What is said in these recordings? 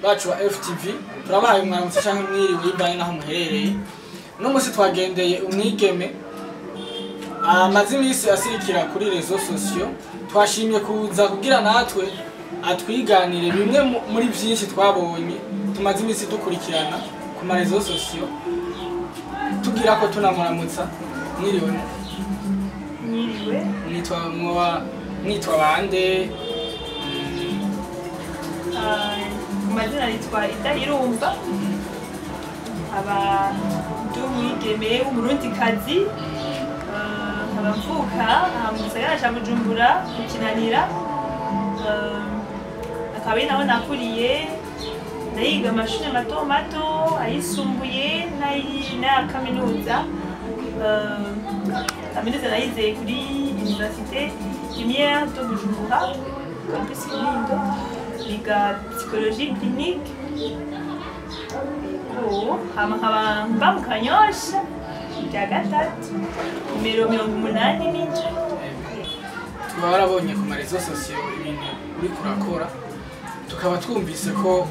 Bacu ba FTV, turabahaye umwaramutse canke mwiriwe bivanye naho muherereye. Uno musi twagendeye umwigeme amaze iminsi asirikira kuri réseaux sociaux. Twashimye kuza kugira natwe atwiganire bimwe muri vyinshi twabonye tumaze iminsi dukurikirana ku ma réseaux sociaux. Tugira ko tunamuramutsa. Mwiriwe. Mwiriwe. Mwitwa, mwoba mwitwa bande? Ku mazina nitwa Idahirumva, aba ndi umwigeme w'Umurundikazi, nkaba mvuka aha mu gisagara ca Bujumbura mu Kinanira. Akaba ari naho nakuriye, ndayiga amashuri mato mato, ayisumbuye n'aya kaminuza. Kaminuza nayize kuri Université Lumière de Bujumbura, campus Kinindo, niga psychologie clinique. Ego, hama nkaba mba mu Kanyosha rya gatatu, nimero 87. Tuba warabonye ku ma réseaux sociaux ibintu uriko urakora, tukaba twumvise ko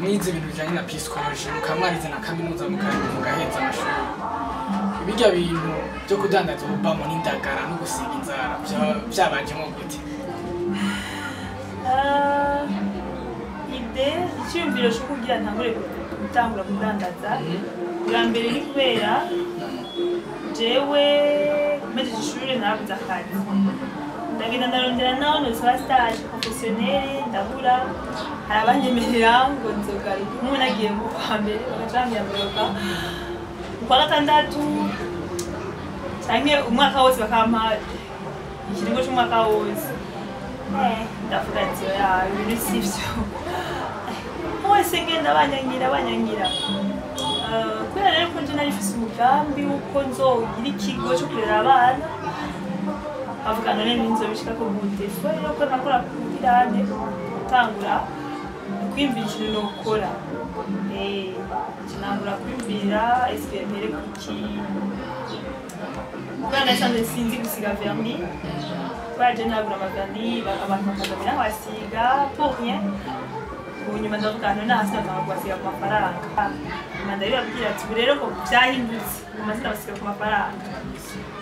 mwize ibintu bijanye na psychologie, mukaba mwarize na kaminuza, mugaheza amashuri. Birya bintu byo kudandaza ububamo n'indagara no gusiga inzara vyabajemwo gute? Idée, icyiyumviro cyo kugira ntangure gutangura kudandaza, bwa mbere ni kubera jewe mpejeje ishuri narabuze akazi, ndagenda ndarondera naho nosaba stage professionnel, ndabura. Hari abanyemerera ngo nzogaruka, nk'ubu nagiye mu kwa mbere bagaca bambwira ngo garuka mu kwa gatandatu canke umwaka wose, bakampa ikiringo c'umwaka wose. Ndavuga ati: "Oya, ibintu si vyo." Hose ngenda banyangira, banyangira. Kubera rero ko nje nari mfise umugambi w'uko nzogira ikigo co kurera abana, avuga: "None ninzobishikako gute?" Faut rero ko nakora kugirane gutangura kwiyumvira ikintu nokora. Nca kwiyumvira: eske mpere kuki? Kubera nasanze sinzi gusiga vernis, kubera je nagura ama vernis, abantu bakazamira nkabasiga pour rien. Ubu nyuma ndavuga: "None hasi natanga kubasiga ku mafaranga." Nyuma ndabibabwira ati: "Ubu rero ngo byahindutse, ngo mazina basiga ku mafaranga."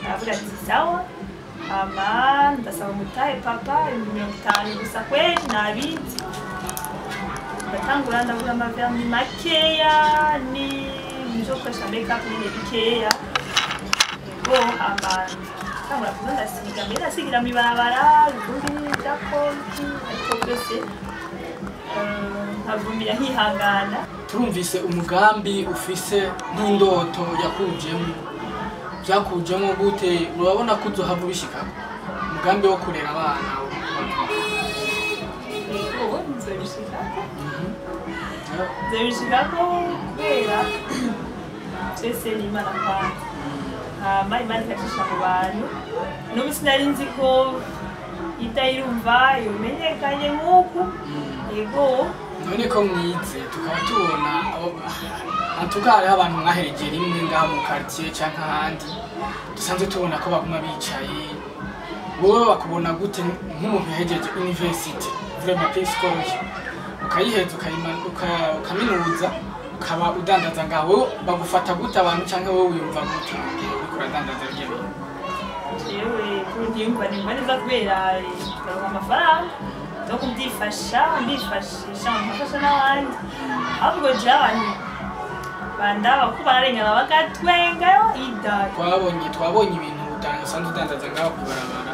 Aravuga ati: "Sawa." Hama ndasaba umutahe papa 50,000 gusa, kweli nabindi. Ndatangura ndagura ama vernis makeya ni ibyo gukoresha make up nyine bikeya. Ego, hama ntangura kuza ndasiga, mbere ndasigira mw'ibarabara ibivumbi bya konti, ariko byose nkavumira nkihangana. Turumvise umugambi ufise n'indoto yakujemo. Byakujemo gute? Urabona ko uzohava ubishikako, umugambi wo kurera abana? Ego, nzobishikako, nzobishikako kubera vyose ni Imana kwanza, hama Imana ikacisha mu bantu. N'ubu sinari nzi ko Idahirumva yomenyekanye nk'uku. Ego. None ko mwize, tukaba tubona antuka hariho abantu mwahereje rimwe ngaha mu quartier canke ahandi dusanzwe tubona ko baguma bicaye, wowe bakubona gute nk'umuntu yahejeje université, vraiment psychologie ukayiheza, ukaminuza, ukaba udandaza ngaho? Wowe bagufata gute abantu, canke wowe wiyumva gute mu gihe uriko uradandaza birya bintu? Jewe ntiyumva, nimba neza kubera ndaronka amafaranga no kubyifasha, ndifashisha, nkafasha n'abandi. Ahubwo jewe abantu bandaba ko bararengana bagatwengayo Ida. Twabonye ibintu usanzwe udandaza ngaho kw'ibarabara.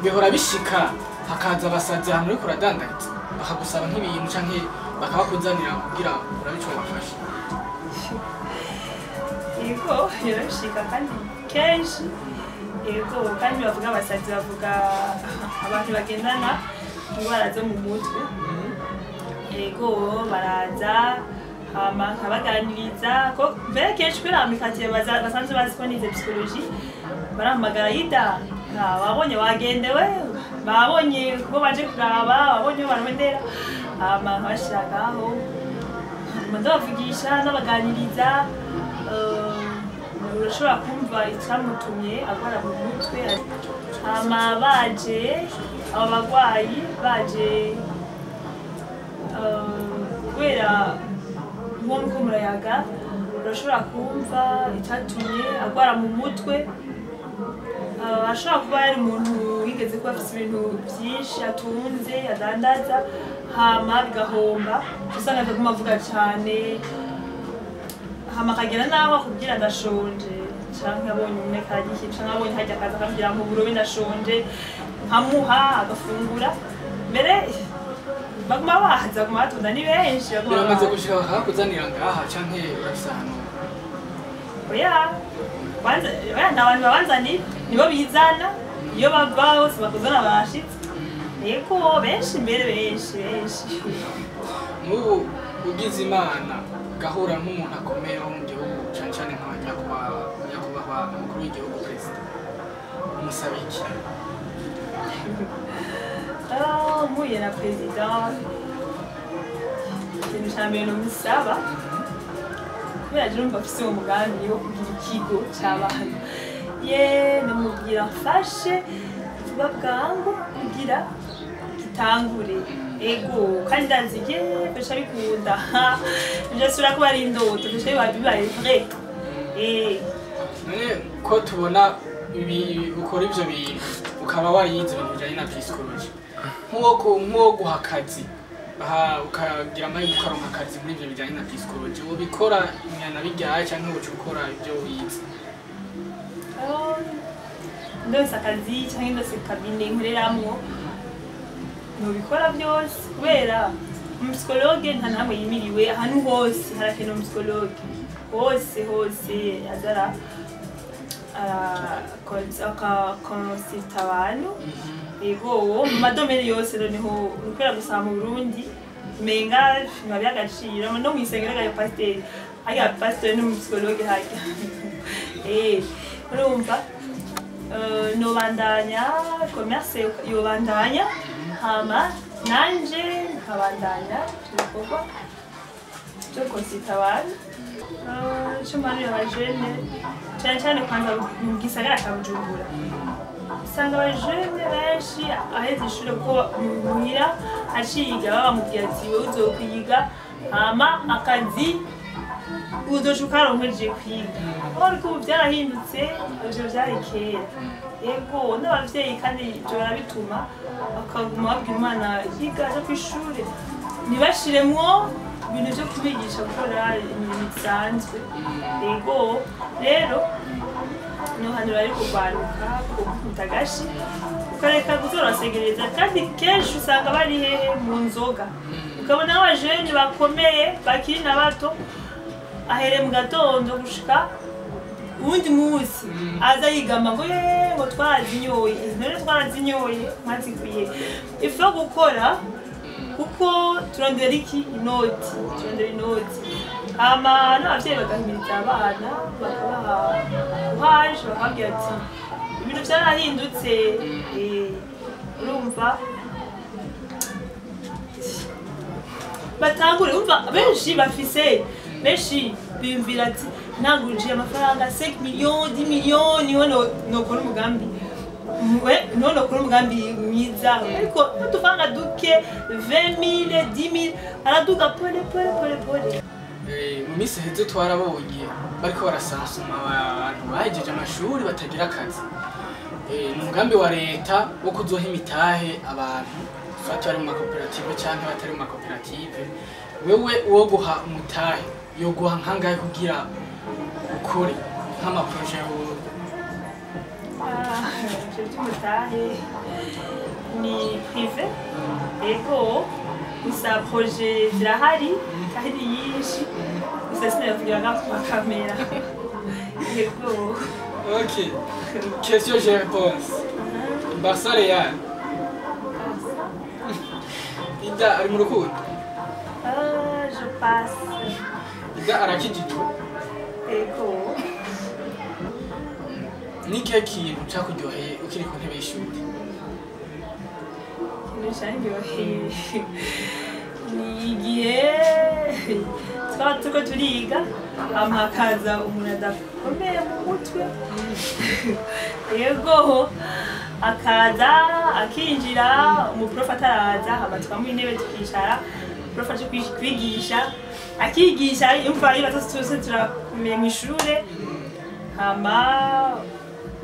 Bihora bishika hakaza abasazi ahantu uriko uradandariza, bakagusaba nk'ibintu canke bakabakuzanira kugira urabe ico bafasha? Yego, birabishika kandi kenshi. Yego, kandi bavuga abasazi, bavuga abantu bagendana indwara zo mu mutwe. Yego, baraza hama nkabaganiriza, ko mbere kenshi kubera mu quartier basanzwe bazi ko nize psychologie, barampamagara: "Ida, babonye wagendewe, babonye ko baje kuraba, babonye iyo barondera." Hama nkabashiragaho, hama ndabavugisha, ndabaganiriza. Urashobora kumva icyamutumye agwara mu mutwe. Hama baje abo bagwayi baje Kubera uwo muriko murayaga urashobora kumva icatumye agwara mu mutwe. Ashobora kuba yari umuntu wigeze kuba afise ibintu vyinshi atunze adandaza, hama bigahomba, usanga akaguma avuga cane, hama akagera n'aho akubwira ndashonje, canke abonye umwe karya, canke abonye harya akaza akambwira ngo uburobe ndashonje, nkamuha agafungura. Mbere baguma baza, baguma batonda, ni benshi baguma Biramaze baza. gushika bakakuzanira ngaha canke urafise ahantu? Oya, kwanza oya, nta bantu babanzanira, nibo bizana. Iyo bava hose bakuzana bashitse. Yego, benshi mbere, benshi benshi. Nk'ubu ugize Imana ugahura nk'umuntu akomeye wo mu gihugu, cane cane nka nyakubahwa umukuru w'igihugu, perezida, umusaba iki? Ah, mpuye na perezida, ikintu ca mbere nomusaba, kubera je numva afise uwo mugambi wo kugira ikigo c'abana, ye nomubwira mfashe vuba bwangu kugira gitangure. Ego, kandi ndazi ye fesha bikunda, bijasubira kuba ari indoto, fesha biba bibaye vrai. None ko tubona ibi ukora ivyo bintu, ukaba wariyize ibintu bijanye na psychology, nk'uwo guha akazi aha ukagira amahirwe ukaronka akazi muri ivyo bijanye na psychology, wobikora inyana bijyaye canke woca ukora ivyo wize? Ndose akazi canke ndose cabinet nkoreramwo, nobikora byose, kubera umupsychologue nta namwe yimiriwe. Ahantu hose harakenewe umupsychologue, hose hose azara akakonsulta abantu. Yego, mu madomaines yose. Noneho kubera gusa mu Burundi menga biba by'agaciro, no mw'isengero harya pasiteri, harya pasiteri n'umupsychologue harya. Urumva, nobandanya commerce yobandanya, hama nanje nkabandanya ibikorwa byo konsulta abantu. Ico mpanurira abajene, cane cane kwanza mu gisagara ca Bujumbura, usanga abajene benshi aheze ishure, kuko muhira aciga baba bamubwira ati wewe uzokwiga, hama akazi uzoca ukaronkeje kwiga. Ariko ubu vyarahindutse, ivyo vyari kera. Yego, n'abavyeyi kandi ivyo barabituma, bakaguma babwira umwana yiga aja kw'ishure, ntibashiremwo ibintu vyo kubigisha gukora imirimo isanzwe. Yego, rero nohanura ariko kurwaruka gukubita agashi, ukareka kuzorasegereza. Kandi kenshi usanga bari hehe? Mu nzoga. Ukabona abajene bakomeye bakiri na bato, ahereye mu gatondo gushika uwundi munsi aza yigamba ngo ye ngo twarazinyoye. None twarazinyoye mwazikwiye? Ifu yo gukora, kuko turondera iki? Inoti, turondera inoti. Hama n'abavyeyi bagahimiriza abana, bakabaha courage, bakababwira ati ibintu vyarahindutse. Urumva batangure. Umva, benshi bafise, benshi biyumvira ati ntangurije amafaranga 5 millions, 10 millions, niho nokora umugambi, we niho nokora umugambi mwiza. Ariko n'udufaranga duke, 20 000, 10 000, araduga pole pole pole pole. Mu minsi iheze twarabonye bariko barasansuma abantu bahejeje amashuri batagira akazi. Ni umugambi wa leta wo kuzoha imitahe abantu fata bari mu makoperative canke batari mu makoperative. Wewe uwo guha umutahe yoguha nkangahe kugira ukore nk'amaprojets wowe? Ah, ivyo vy'umutahe ni privé. Ego, gusa projet zirahari kandi nyinshi, gusa sinavugira ngaho ku makamera. Yego. Ok, question je réponse. Barça, Real? Ida ari mu rukundo? Ah, je passe. Ida arakijijwe? Ego. Ni ikihe kintu cakuryoheye ukiri ku ntebe y'ishuri? Ikintu candyoheye ni igihe twaba turiko turiga, hama hakaza umuntu adakomeye mu mutwe. Yego, akaza akinjira umuprof ataraza, hama tukamuha intebe tukicara. Prof aje kwigisha, akigisha yumva yibaza twese turakomeye mu ishure. Hama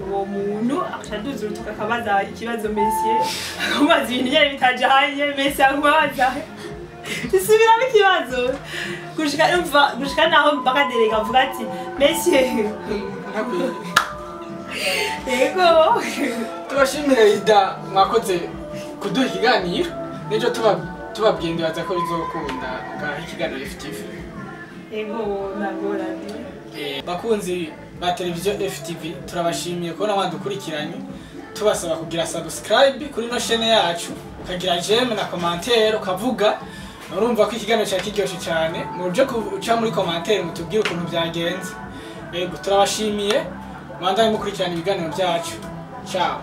uwo muntu akaca aduza urutoke akabaza ikibazo monsieur, akamubaza ibintu nyene bitajanye. Monsieur akamubaza isubiramo ikibazo gushika yumva, gushika naho bakaderega avuga ati: "Monsieur." Ntakwiye. Yego. Tubashimire Ida, mwakoze kuduha ikiganiro. N'ejo tubabwiye, ndibaza ko bizokunda ngaho ikiganiro FTV. Yego, ntagorane. Bakunzi ba televiziyo FTV, turabashimiye kubona mwadukurikiranye. Tubasaba kugira subscribe kuri ino chaîne yacu, ukagira j'aime na commentaire, ukavuga. Urumva ko ikiganiro cyari kiryoshye cyane. Muje kuca muri commentaire mutubwire ukuntu byagenze. Yego, turabashimiye, mwandanye mukurikirana ibiganiro byacu. Ciao.